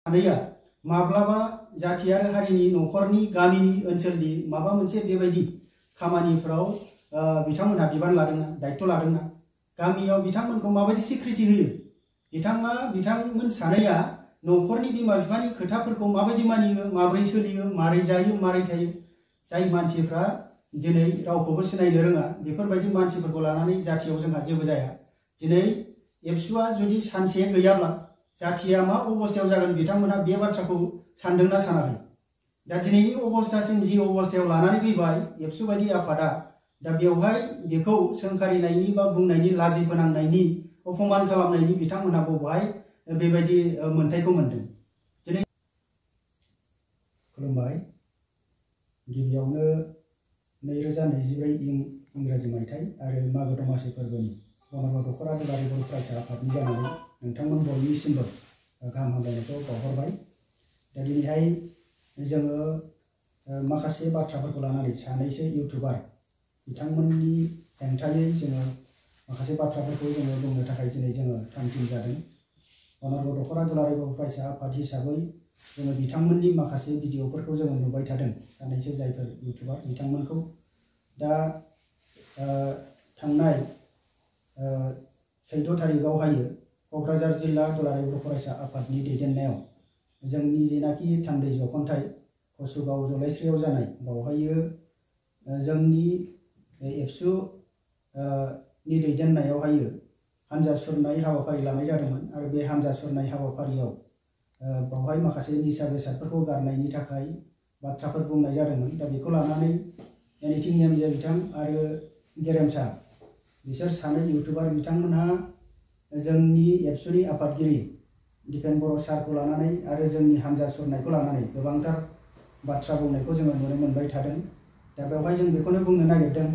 सानैया माब्लाबा जाथि आरो हारिनि न'खरनि गामिनि ओनसोलनि माबा मोनसे बेबायदि खामानिफ्राव बिथांमोनहा बिबान लादोंना दायित्व लादोंना गामियाव बिथांमोनखौ माबायदि स्वीकृति होयो बिथांमोन सानैया न'खरनि बिमा बिफानि खोथाफोरखौ माबायदि मानियो माब्रै सोलियो मारै जायो मारै थायो जाय मानसिफ्रा दिनै रावखौबो सिनायनो रोङा बेफोरबायदि मानसिफोरखौ लानानै जाथियाव जोंहा जेबो जाया। दिनै एबसुआ जुदि सानसे गैयाब्ला जाथिया मा अबस्थायाव जागोन बिथांमोना बे बाथ्राखौ सानदोंना सानाखै। दा दिनैनि अबस्थासिम जि अबस्थायाव लानानै फैबाय एबसु बायदि आफादा दा बेवहाय बेखौ सोंखारिनायनि बा बुंनायनि लाजि फोनांनायनि अपमान खालामनायनि बिथांमोना बबेहाय बेबायदि मोन्थायखौ मोनदों। दिनै खुलुमबाय। गिबियावनो 2024 इंराजि मायथाइ आरो मागो दमासि फोरबोनि बनगर दख'रा दुलाराय बर' फरायसा आफादनि जानानै नोंथांमोन बयनिसिमबो गाहाम हामलायनायखौ बावहरबाय। दा दिनैहाय जोङो माखासे बाथ्राफोरखौ लानानै सानैसो इउटुबार बिथांमोननि हेंथायै जोङो माखासे बाथ्राफोरखौ जोङो बुंनो थाखाय दिनै जोङो थाम-थिम जादों। बनगर दख'रा दुलाराय बर' फरायसा आफाद हिसाबै जोङो बिथांमोननि माखासे भिडिअफोरखौ जोङो नुबाय थादों सानैसो जायफोर इउटुबार बिथांमोनखौ। दा थांनाय 14 तारिखआवहायो क'क्राझार जिल्ला दुलाराय बर' फरायसा आफादनि दैदेननायाव जोंनि जेनाखि थान्दै जख'न्थाइ कसुगाव जलायस्रियाव जानाय बावहायो जोंनि एबसु नि दैदेननायावहायो हानजा सुरनाय हाबाफारि लानाय जादोंमोन आरो बे हानजा सुरनाय हाबाफारियाव बावहाय माखासे निसा बेसादफोरखौ गारनायनि थाखाय बाथ्राफोर बुंनाय जादोंमोन। दा बेखौ लानानै एनिथिं एमजे बिथां आरो गेरेमसा बिसोर सानै इउटुबार बिथांमोनहा जोंनि एबसुनि आफादगिरि दिपेन बर' सारखौ लानानै आरो जोंनि हानजा सुरनायखौ लानानै गोबांथार बाथ्रा बुंनायखौ जोङो नुनो मोनबाय थादों। दा बेवहाय जों बेखौनो बुंनो नागिरदों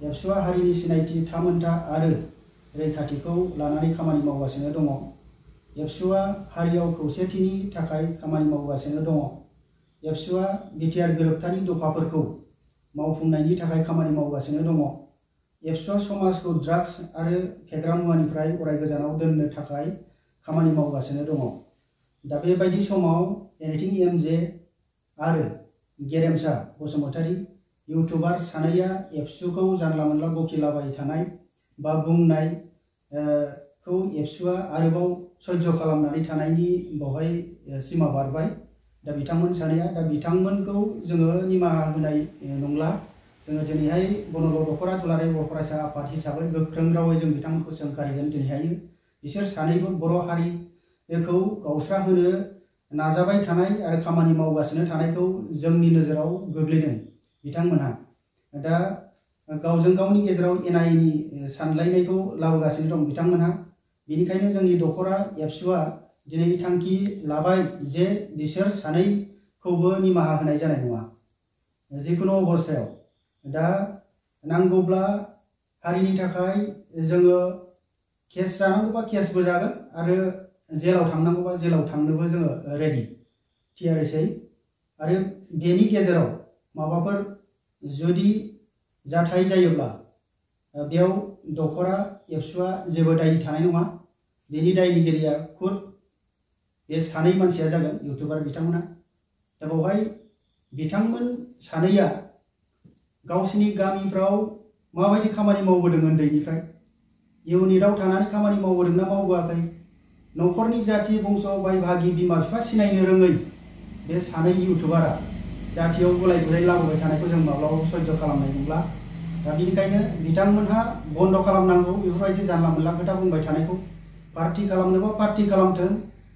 एबसुआ हारिनि सिनायथि थामोन्था आरो रैखाथिखौ लानानै खामानि मावगासिनो दङ। एबसुआ हारियाव खौसेथिनि थाखाय खामानि मावगासिनो दङ। एबसुआ बिटिआर गोरोबथानि दफाफोरखौ मावफुंनायनि थाखाय खामानि मावगासिनो दङ। एबसुआ समाजखौ ड्राग्स आरो फेग्रा मुवानिफ्राय अराय गोजानाव दोननो थाखाय खामानि मावगासिनो दङ। दा बेबायदि समाव एनिथिं एमजे आरो गेरेमसा बसुमतारी इउटुबार सानैया एबसुखौ जानला मोनला बखिलाबाय थानाय बा बुंनाय खौ एबसुआ आरोबाव सह्य खालामनानै थानायनि बावहाय सिमा बारबाय। दा बिथांमोन सानैया दा बिथांमोनखौ जोङो निमाहा होनाय नंला। जोङो दिनैहाय बनगर दख'रा दुलाराय बर' फरायसा आफाद हिसाबै गोख्रों रावै जों बिथांमोनखौ सोंखारिगोन। दिनैहाय बिसोर सानैबो बर' हारिखौ गावस्राहोनो नाजाबाय थानाय आरो खामानि मावगासिनो थानायखौ जोंनि नोजोराव गोग्लैदों बिथांमोनहा। दा गावजों गावनि गेजेराव एना एनि सानलायनायखौ लाबोगासिनो दं बिथांमोनहा। बेनिखायनो जोंनि दख'रा एबसुआ दिनै थांखि लाबाय जे बिसोर सानैखौबो निमाहा होनाय जानाय नङा जिखुनु अबस्थायाव। दा नांगौब्ला हारिनि थाखाय जोङो केस जानांगौबा केसबो जागोन आरो जेलाव थांनांगौबा जेलाव थांनोबो जोङो रेडि थियारिसै। आरो बेनि गेजेराव माबाफोर जुदि जाथाय जायोब्ला बेयाव दख'रा एबसुआ जेबो दायि थानाय नङा। बेनि दायनिगिरिया खुद बे सानै मानसिया जागोन इउटुबार बिथांमोना। दा बेवहाय बिथांमोन सानैया गावसिनि गामिफ्राव माबायदि खामानि मावबोदों उन्दैनिफ्राय इउनिटआव थानानै खामानि मावबोदोंना मावबोआखै न'खरनि जाथि बंस' बाय बाहागि बिमा बिफा सिनायनो रोङै बे सानै इउटुबारा जाथियाव गुलाय गुजाय लाबोबाय थानायखौ जों माब्लाबाबो सह्य खालामनाय नंला। दा बेनिखायनो बिथांमोनहा बन्द' खालामनांगौ बेफोरबायदि जानला मोनला खोथा बुंबाय थानायखौ। पार्टि खालामनोबा पार्टि खालामथों।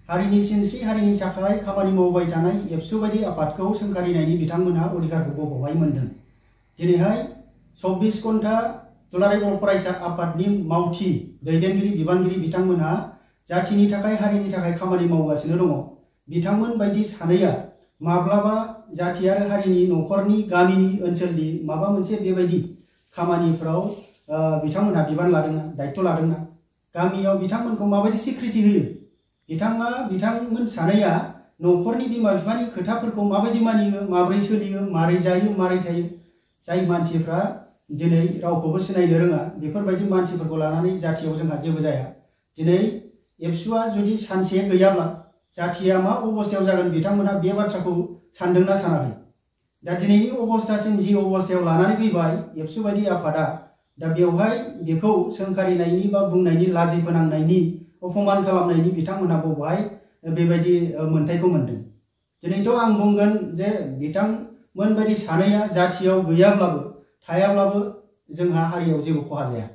हारिनि सिनस्रि हारिनि थाखाय खामानि मावबाय थानाय एबसु बायदि आफादखौ सोंखारिनायनि बिथांमोनहा अधिकारखौ बबेहाय मोनदों। दिनैहाय 24 घन्टा दुलाराय बर' फरायसा आफादनि मावथि दैदेनगिरि बिबानगिरि बिथांमोनहा जाथिनि थाखाय हारिनि थाखाय खामानि मावगासिनो दङ। बिथांमोन बायदि सानैया माब्लाबा जाथि आरो हारिनि न'खरनि गामिनि ओनसोलनि माबा मोनसे बेबायदि खामानिफ्राव बिथांमोनहा बिबान लादोंना दायित्व लादोंना गामियाव बिथांमोनखौ माबायदि स्वीकृति होयो बिथांमोन सानैया न'खरनि बिमा बिफानि खोथाफोरखौ माबायदि मानियो माब्रै सोलियो मारै जायो मारै थायो जाय मानसिफ्रा दिनै रावखौबो सिनायनो रोङा बेफोरबायदि मानसिफोरखौ लानानै जाथियाव जोंहा जेबो जाया। दिनै एबसुआ जुदि सानसे गैयाब्ला जाथिया मा अबस्थायाव जागोन बिथांमोना बे बाथ्राखौ सानदोंना सानाखै। दा दिनैनि अबस्थासिम जि अबस्थायाव लानानै फैबाय एबसु बायदि आफादा, दा बेवहाय बेखौ सोंखारिनायनि बा बुंनायनि लाजि फोनांनायनि अपमान खालामनायनि बिथांमोना बबेहाय बेबायदि मोन्थायखौ मोनदों। दिनैथ' आं बुंगोन जे बिथांमोन बायदि सानैया जाथियाव गैयाब्लाबो थायाब्लाबो जोंहा हारियाव जेबो खहा जाया।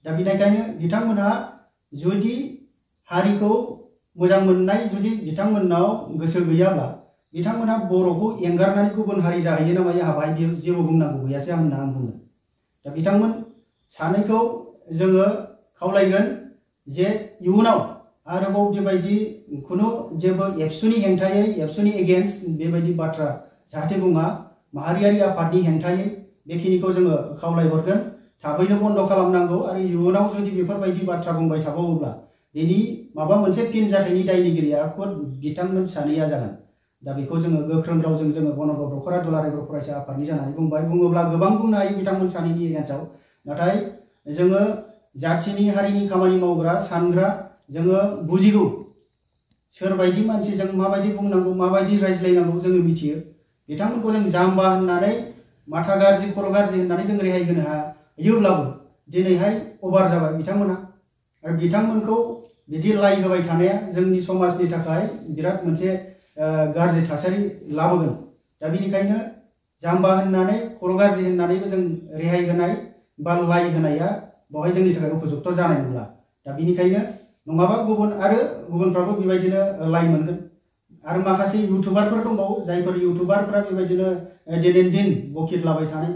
दा बेनिखायनो बिथांमोनहा जुदि हारिखौ मोजां मोननाय जुदि बिथांमोननाव गोसो गैयाब्ला बिथांमोनहा बर'खौ एंगारनानै गुबुन हारि जाहैयो ना मायो हाबाय जेबो बुंनांगौ गैयासो होनना आं बुङो। दा बिथांमोन सानैखौ जोङो खावलायगोन जे इयुनाव आरोबाव बेबायदि खुनु जेबो एबसुनि हेंथायै एबसुनि एगेन्स्ट बेबायदि बाथ्रा जाहाथे बुङा, माहारियारि आफादनि हेंथायै बेखिनिखौ जोङो खावलायहरगोन। थाबैनो बन्द खालामनांगौ आरो इयुनाव जुदि बेफोरबायदि बाथ्रा बुंबाय थाबावोब्ला बेनि माबा मोनसे फिन जाथायनि दायनिगिरिया खुद बिथांमोन सानैया जागोन। दा बेखौ जोङो गोख्रों रावजों जोङो गणगत दख'रा दुलाराय बर' फरायसा आफादनि जानानै बुंबाय। बुङोब्ला गोबां बुंनो हायो बिथांमोन सानैनि एगेन्स्टआव, नाथाय जोङो जाथिनि हारिनि खामानि मावग्रा सानग्रा जोङो बुजिगौ सोरबायदि मानसिजों माबायदि बुंनांगौ माबायदि रायज्लायनांगौ जोङो मिथियो। बिथांमोनखौ जों जाम्बा होननानै माथा गाज्रि खर' गाज्रि होननानै जों रेहाय होनो हायोब्लाबो दिनैहाय अभार जाबाय बिथांमोना, आरो बिथांमोनखौ बिदि लाइ होबाय थानाया जोंनि समाजनि थाखाय बिराद मोनसे गाज्रि थासारि लाबोगोन। दा बेनिखायनो जाम्बा होननानै खर' गाज्रि होननानैबो जों रेहाय होनाय बा लाइ होनाया बेवहाय जोंनि थाखाय उपजुक्त जानाय नंला। दा बेनिखायनो नङाबा गुबुनफ्राबो बेबायदिनो लाइ मोनगोन। आरो माखासे इउटुबारफोर दंबावो जायफोर इउटुबारफ्रा बेबायदिनो दिन बकितलाबाय थानाय